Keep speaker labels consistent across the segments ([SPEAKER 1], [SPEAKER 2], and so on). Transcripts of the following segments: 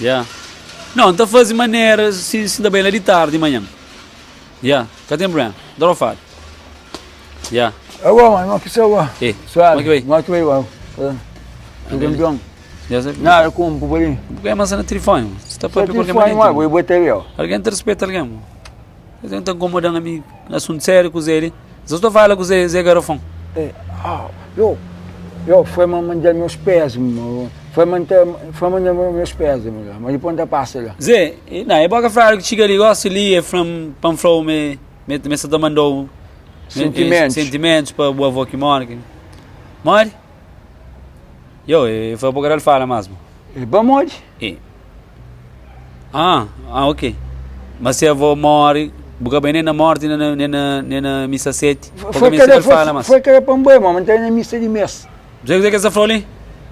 [SPEAKER 1] Ya. No, N ta faze manera si si N ta bai la di tardi manhan. Ya, ka ten prubléma. Drofadu. Ya.
[SPEAKER 2] Awa, mano, ki sa wa?
[SPEAKER 1] Eh,
[SPEAKER 2] Suave.
[SPEAKER 1] Como que vai?
[SPEAKER 2] Como que vai, wa? Tudo bem?
[SPEAKER 1] Ya sa.
[SPEAKER 2] Nada como por ali.
[SPEAKER 1] Porque mas na telefone. Você tá
[SPEAKER 2] Só
[SPEAKER 1] papia qualquer
[SPEAKER 2] telefone,
[SPEAKER 1] maneira.
[SPEAKER 2] mano, vou botar eu.
[SPEAKER 1] Alguém te respeita alguém, mo. Você tá incomodando a mim, assunto sério com ele. Só estou falando com o Zé, Zé Garrafão.
[SPEAKER 2] Eh, ah, eu, eu foi me mandar meus pés, meu. Foi mandar, foi mandar meus pés, meu. Mas depois não passa lá.
[SPEAKER 1] Zé, e, não, é boca fralho que chega ali, gosta ali, é from, pam flow, me, me, me se mandou
[SPEAKER 2] Sentimentos.
[SPEAKER 1] sentimentos para o avô que mora. Que... More? Yo, e foi porque ele fala mesmo.
[SPEAKER 2] E vamos onde?
[SPEAKER 1] E. Ah, ah, ok. Mas se a avó morre, buka bem nem na morte, nem na, nem na, nem na missa sete.
[SPEAKER 2] Foi
[SPEAKER 1] Porque
[SPEAKER 2] que
[SPEAKER 1] missa ele fala,
[SPEAKER 2] foi,
[SPEAKER 1] mas.
[SPEAKER 2] foi que era para um boi, mas não na missa de mês.
[SPEAKER 1] Você o que essa falou ali?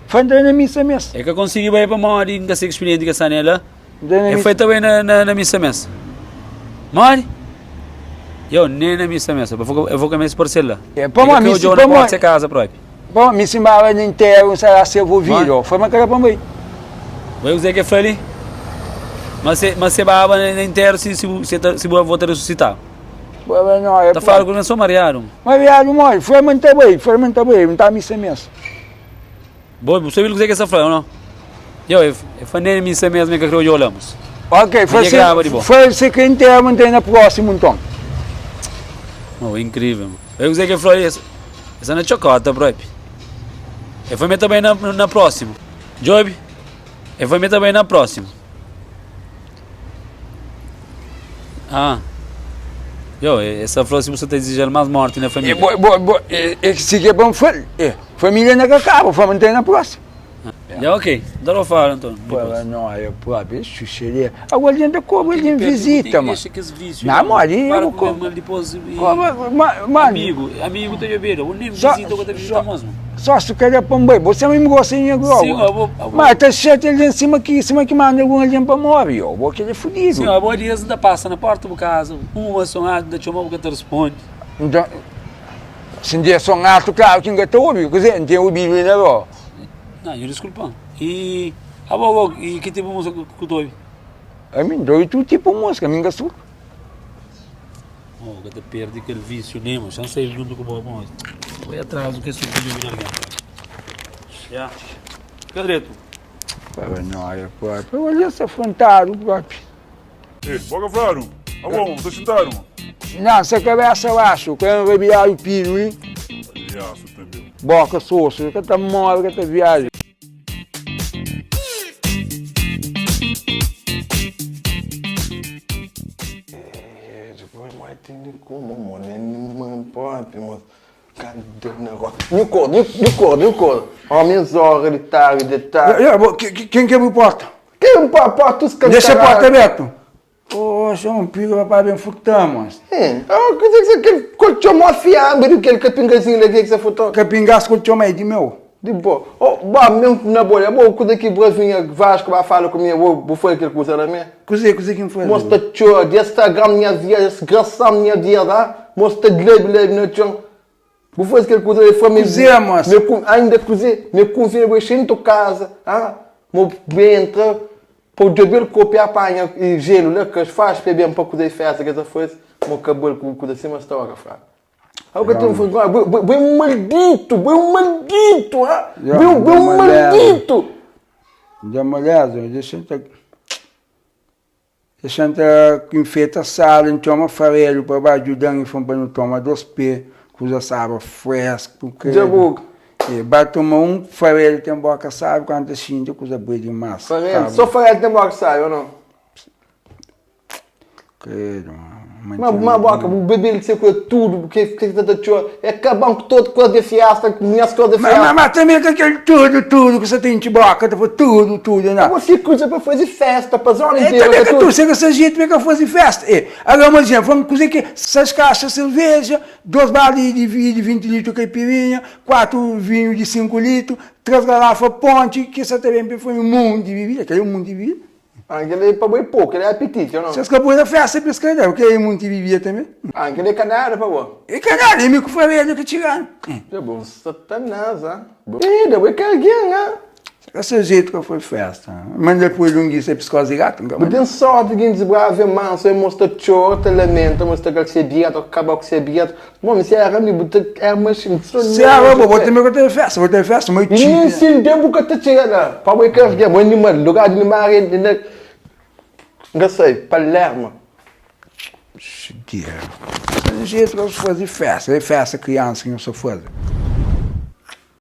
[SPEAKER 2] Foi entrar na missa mês.
[SPEAKER 1] É que eu consegui ir para morre, nunca sei que experiente que essa nela.
[SPEAKER 2] Entrei na
[SPEAKER 1] E
[SPEAKER 2] missa.
[SPEAKER 1] foi também na, na, na missa mesmo. Morre? Eu nem na missa mesmo. Eu vou, eu vou comer esse parceiro lá.
[SPEAKER 2] É, para uma
[SPEAKER 1] que eu
[SPEAKER 2] missa,
[SPEAKER 1] jogo
[SPEAKER 2] para
[SPEAKER 1] na porta
[SPEAKER 2] uma-
[SPEAKER 1] de casa próprio.
[SPEAKER 2] Bom, me simbava no enterro, será se eu vou vir, ó. Foi uma cara para um boi.
[SPEAKER 1] Vai dizer que foi ali? Mas você, mas você baba na inteiro se se se se o avô te ressuscitar.
[SPEAKER 2] Foi, não, é
[SPEAKER 1] Tá falando com o sou mariado.
[SPEAKER 2] Mas viado, morre, foi manter bem, foi manter bem, não tá missa mesmo.
[SPEAKER 1] Bom, você viu o que essa falou, não? Eu, eu, eu falei na missa mesmo que eu olhamos.
[SPEAKER 2] Ok, foi
[SPEAKER 1] Mas é grava de
[SPEAKER 2] se,
[SPEAKER 1] bom.
[SPEAKER 2] foi se que enterro, mantém na próxima, então.
[SPEAKER 1] Oh, incrível. mano. Eu dizer que falou isso. Essa não é chocota, próprio. Eu fui também na, na próxima. Job, eu fui também na próxima. Ah. Yo, essa flor se você está exigindo mais morte na
[SPEAKER 2] É,
[SPEAKER 1] família.
[SPEAKER 2] bo, bo, bo, é, é, se que é bom, foi, é, família não acaba, foi manter na próxima.
[SPEAKER 1] Já, ok. Dá eu falo, Antônio.
[SPEAKER 2] Pô,
[SPEAKER 1] depois.
[SPEAKER 2] não, é próprio, isso seria. Agora a gente cobra, a gente visita, mano.
[SPEAKER 1] Deixa que esse vício.
[SPEAKER 2] Não, mano, eu
[SPEAKER 1] Para
[SPEAKER 2] vou
[SPEAKER 1] com
[SPEAKER 2] co-
[SPEAKER 1] o depois. e-
[SPEAKER 2] Cobra, ma- mano,
[SPEAKER 1] Amigo, amigo tem bebida. Eu nem
[SPEAKER 2] Só-
[SPEAKER 1] visita, eu vou visitar
[SPEAKER 2] só-
[SPEAKER 1] mesmo.
[SPEAKER 2] só se quer para um bem, você me gosta em logo.
[SPEAKER 1] Sim, eu vou- eu vou-
[SPEAKER 2] Mas tá cheio de em cima aqui, em cima que manda algum alguém para morrer, eu vou querer fudido.
[SPEAKER 1] Sim, a boa dias ainda passa na porta do casa, uma sonhada, ainda chama o que te responde.
[SPEAKER 2] Então, se um dia só um ato, claro que ainda estou ouvindo, quer dizer, não tem ouvido ainda, ó.
[SPEAKER 1] Não, eu desculpa. E a boa, e que tipo de música que tu ouve?
[SPEAKER 2] A mim dói tudo tipo música, a mim gosto.
[SPEAKER 1] Oh, que te perde aquele vício mesmo, já sei junto com o boa bom. Foi atrás do que suco de ouvir alguém. Já. Cadê tu?
[SPEAKER 2] Não, é próprio. Olha esse afrontado próprio.
[SPEAKER 3] Ei, boca flaro. Ah, bom, vocês sentaram?
[SPEAKER 2] Não, se a cabeça abaixo, quando vai virar o pino, hein?
[SPEAKER 3] Palhaço também.
[SPEAKER 2] Boca soço, que tá mole, que tá viagem.
[SPEAKER 4] Depois mais tem como, mano, mano, próprio, mano. Cadê o negócio? Nicole, Nicole, Nicole. Homem zorra de tarde, de tarde.
[SPEAKER 2] Quem que abriu porta?
[SPEAKER 4] Quem pa porta os
[SPEAKER 2] Deixa a porta aberta. Poxa, um pico, papai, bem furtamos.
[SPEAKER 4] É, ah, quer dizer que você quer curtiu mó fiambre, aquele capingazinho ali que você furtou.
[SPEAKER 2] Capingaço com o teu meio de meu.
[SPEAKER 4] De boa. Oh, bah, mesmo na bolha, bom, quando aqui Bravinha Vasco vai falar comigo, vou, vou fazer aquele coisa lá mesmo.
[SPEAKER 2] Cozinha, cozinha, quem foi?
[SPEAKER 4] Mostra tchau, de Instagram minha vida, desgraça minha vida, tá? Mostra de leve, leve no chão. Vou fazer aquele coisa de família.
[SPEAKER 2] Cozinha, moça.
[SPEAKER 4] Meu, cu- ainda cozinha, meu cozinha, vou encher em tua casa, ah? Meu bem entra, para o cabelo copiar apanha e gelo, né? Que faz para bem para cozer festa, que essa foi, meu cabelo com o de cima está a frase. Aí o que eu tenho vergonha, bem, bem maldito, bem maldito, ah?
[SPEAKER 2] Já,
[SPEAKER 4] Bem, bem
[SPEAKER 2] uma mulher.
[SPEAKER 4] maldito.
[SPEAKER 2] Da mulher, deixa eu Deixa eu enfeita a sala, então toma farelo para baixo, ajudando e fomos para não tomar dois pés, coisa sabe fresco. porque-
[SPEAKER 4] Já vou.
[SPEAKER 2] E vai tomar um farelo, tem boca, sabe, quando assim, coisa boa demais.
[SPEAKER 4] Farelo,
[SPEAKER 2] sabe?
[SPEAKER 4] só farelo tem boca, sai ou não?
[SPEAKER 2] Credo, mano.
[SPEAKER 4] Uma, uma boca, o bebê que você cuida tudo, porque que que tá tchau, é acabar com todo coisa de fiesta, com minhas coisas de
[SPEAKER 2] Mas, mas,
[SPEAKER 4] fiesta.
[SPEAKER 2] mas também com aquele tudo, tudo que você tem de boca, tá falando tudo, tudo, não.
[SPEAKER 4] Você cuida para fazer festa, para zona
[SPEAKER 2] É,
[SPEAKER 4] inteira,
[SPEAKER 2] também que
[SPEAKER 4] tudo.
[SPEAKER 2] tu, chega essa gente, vem cá fazer festa. É, agora, mas, gente, vamos cozer que seis caixas de cerveja, dois baldes de, de, de 20 litros de caipirinha, quatro vinhos de 5 litros, três garrafas ponte, que isso também foi um mundo de bebida, aquele é um mundo de bebida.
[SPEAKER 4] Ah, aquele é para boi pouco, ele é apetite, ou não?
[SPEAKER 2] Você escapou da festa, pescando, porque é muito de bebida também.
[SPEAKER 4] Ah, aquele é canara, para boi.
[SPEAKER 2] E canalha, e me que foi velho que tiraram.
[SPEAKER 4] É bom, satanás, ah. Ih, deu que alguém, ah.
[SPEAKER 2] Ka se jeito ka foi festa. Manda poi lungisa e piskos di gatu.
[SPEAKER 4] Bu ten sorti gentis bravu e mansu e mos ta txora ta lamenta mos ta kal se biatu kaba ku se biatu bom mi si era mi bu ta era maxin
[SPEAKER 2] Se era bo bo tanbe ka ta festa bo ta festa ma
[SPEAKER 4] i nin sin tempu ka ta txiga la pa bo e ka argen bo animal lugar di animal e na nka sai palerma.
[SPEAKER 2] Dia. Jeito ka fazi festa e festa kriansa ki nhos ta fazi.